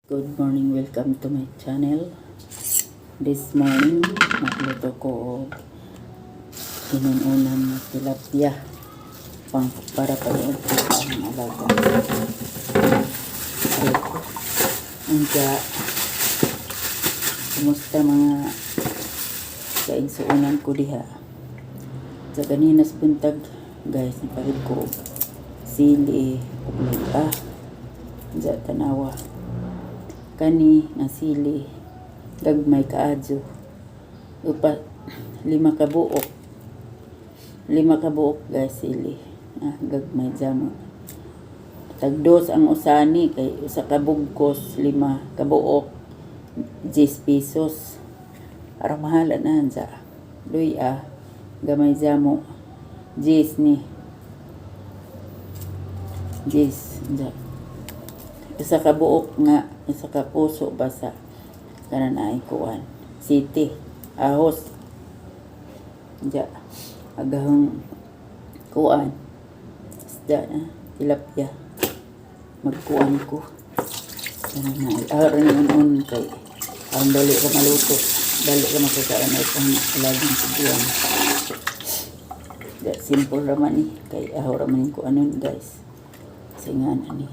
Good morning, welcome to my channel. This morning, magluto ko og inununan nga tilapia pang para panood ko sa among alaga. Aray ko. Unsa, kumusta mga kaigsuonan ko diha? Sa ganina sa buntag, guys, nipalit ko og sili ug luya. Unsa, tanawa. Kani nga sili gagmay kaadyo. Upa lima ka buok. Lima ka buok, guys, sili. Ah, gagmay jamo. Tag dos ang usani kay usa ka bugkos, lima ka buok, 10 pesos. Arang mahala na sa luya, gamay jamo. 10 ni. 10 ja. Usa ka buok nga usa ka puso basa kanan ay kuan. City ahos. Ja. Agahong kuan. Isda na tilapia. Magkuan ko. Kanan na aron ni un kay aron dali ra maluto. Dali ra makakaon ay kung alagang tiguang. Ja, simple ra man ni kay aho ra man ko anon, guys. Kasi nga na ni.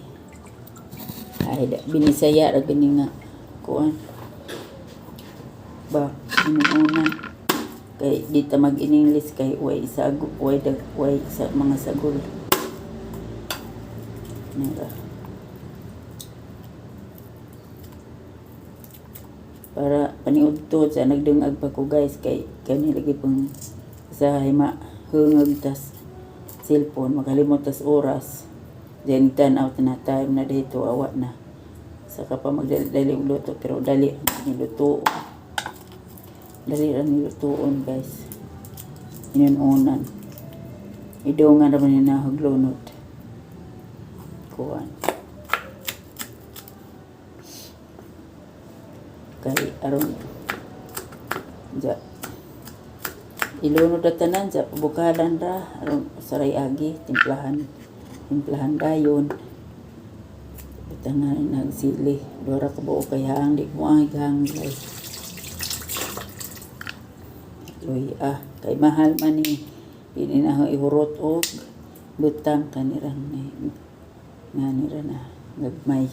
Ay, da, binisaya ra gani nga kuan. Ba, inuunan. Kay di ta mag-in-English kay way sago, way dag, way sa mga sagol. Nira. Para paniudto sa nagdungag pa ko, guys, kay kani lagi pang sa ma hungag tas cellphone, makalimot tas oras. Then tan out na time na dito awa na. Saka pa magdali og luto, pero dali ang niluto. Dali ra nilutoon, guys. Inununan. Idungan ra man ni nahaglunod. Kuan. Kay aron ja ilunod na tanan sa bukalan ra aron saray agi timplahan, timplahan dayon. Butangan nagsili dora ka buok kay hang di mo ang hang, guys. Luy ah, kay mahal man ni, dili na ako ihurot og butang kanirang ni nga nira na gagmay.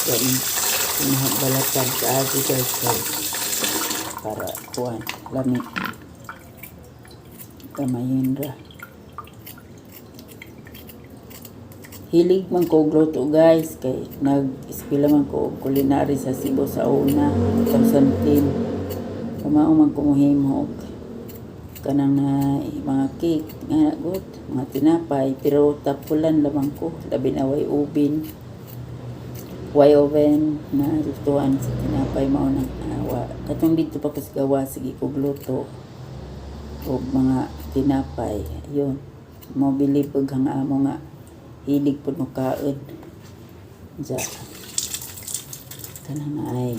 Yan, balatan kaagi, guys, kay para kuan lami, kamayin ra. Hilig man ko og luto, guys, kay nag-eskwela man ko og culinary sa Cebu sa una 2010. Kamao man ko mohimo og kanang na mga cake nga good, mga tinapay, pero tapulan lamang ko, labi na way oven, way oven na lutuan sa tinapay, mao nang awa. Katong dito pa ko sa gawas, sige kog luto og mga tinapay. Ayun, mo bilib og ang amo nga hilig pud mo kaon. Ja. Kanang ay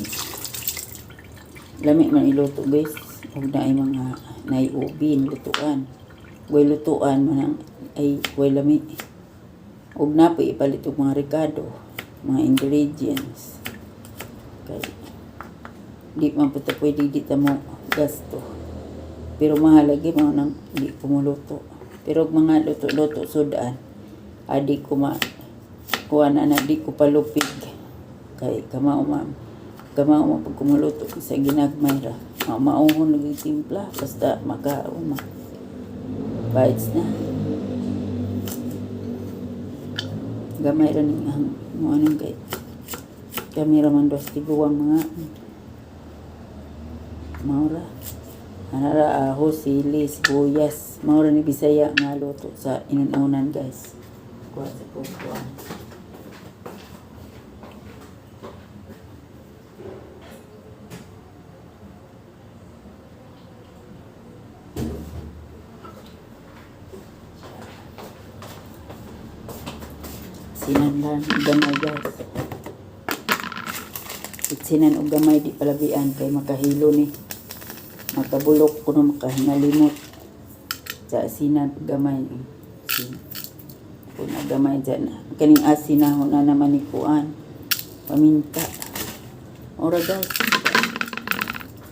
lami man iluto, guys, ug naay mga naay oven lutuan. Way lutuan man ang ay way lami. Ug napoy ipalit og mga rekado, mga ingredients. Kay di man po ta pwede di ta mo gasto. Pero mahal lagi, mao nang di ko moluto. Pero og mga luto-luto sudan, adi ko ma kuan na di ko palupig kay kamao man pag kumuluto sa ginagmay ra. Mauhon lagi timpla basta makaon ma. Bites na. Gamay ra ning ang mo anong kay kami ra man dos tiguang mga maura. Anara aho, sili, sibuyas. Maura ni Bisaya nga luto sa inununan, guys. Kuha sa kukuan. Sinan lang gamay, guys. Sinan og gamay, di palabian kay makahilo ni. Makabulok kuno, makahingalimot. Sa asinan gamay. Sin. Kung gamay dyan. Kaning asin na na naman ni kuan. Paminta. Ora, guys.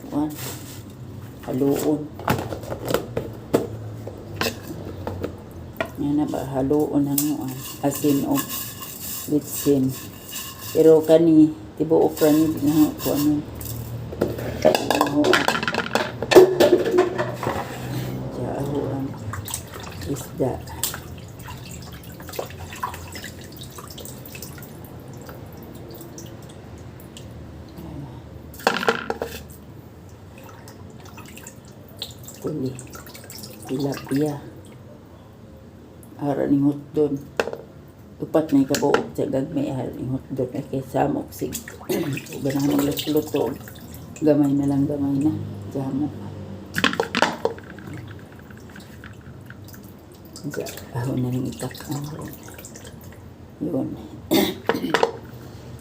Kuan. Haluon. Yan na ba, haluon ang kuan. Asin o bitsin. Pero kani, tibuok ra ni na kuan ni. Aho. Aho ang isda. Kuli. Tilapia. Ara ni hotdon. Upat na kabuok sa gagmay ara ni hotdon ay kay samok sig. Ganahan magluto. Gamay na lang, gamay na. Jamok. Diya, aho na ning itak ang yun.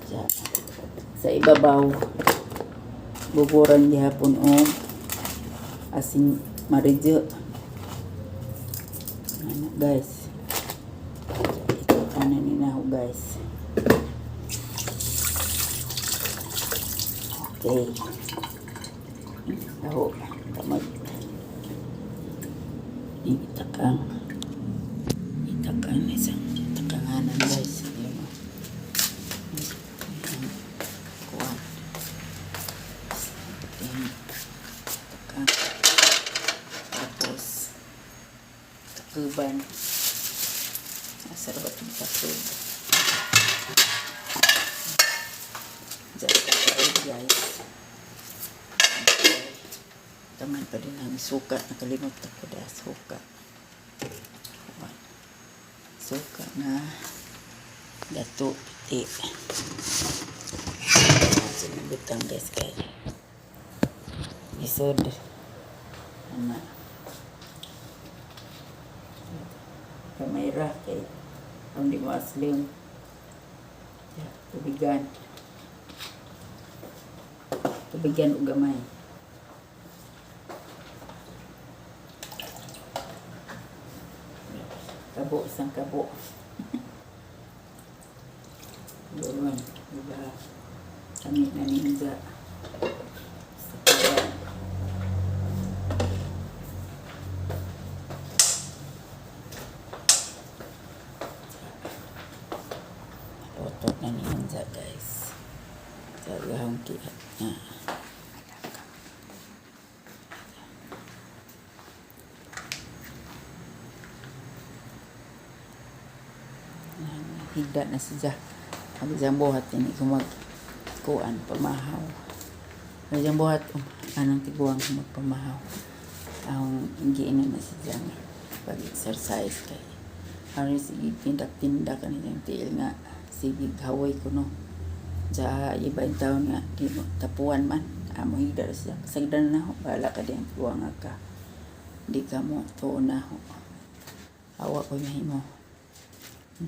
Diya. Sa ibabaw, buburan gihapon og asin maridyo. Ano, guys. Ito, ano ni na ho, guys. Okay. Aho, tamag. Itakang. Itakang isang takanganan, guys. Yun, oh. Ang kuwan. Ating takang. Tapos, takuban. Asa ba itong takub? Diyan, kakain, guys. Okay. Taman pa din ang suka. Nakalimot ako dahil suka. Kuwan. Suka nga dato puti. Sinabutang, guys, kay isod. Ana. Kamay ra kay ang di mo aslim. Ya, tubigan. Tubigan og gamay. Kabo, isang kabo. Yun, diba? Kami na ninja. Sa kawan. Luto na ninja, guys. Sa gahong kiat na. Alaka. Higda na siya. Ang isang buhat ini ko mag kuan pamahaw. Ang isang buhat anong tiguang ko magpamahaw. Ang giinan na siya nga pag-exercise kay ano sige tindak-tindak ani siyang tiil nga sige haway ko no. Sa iba yung taon nga di mo tapuan man amo higda ra siya. Sagdan na ho, bahala ka diyang tiguang nga ka. Di ka mo tuon na ho. Awa ko mahimo.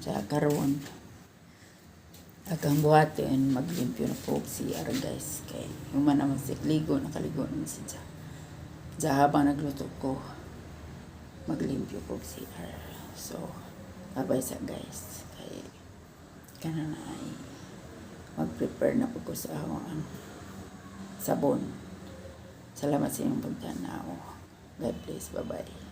Sa karon agang buhatin maglimpyo na po og CR, guys, kay human naman si ligo, nakaligo naman si Ja. Ja habang nagluto ko, maglimpyo ko og CR. So abay sa, guys, kay kana na ay mag-prepare na po ko sa akong sabon. Salamat sa inyong pagtanaw. God bless. Bye bye.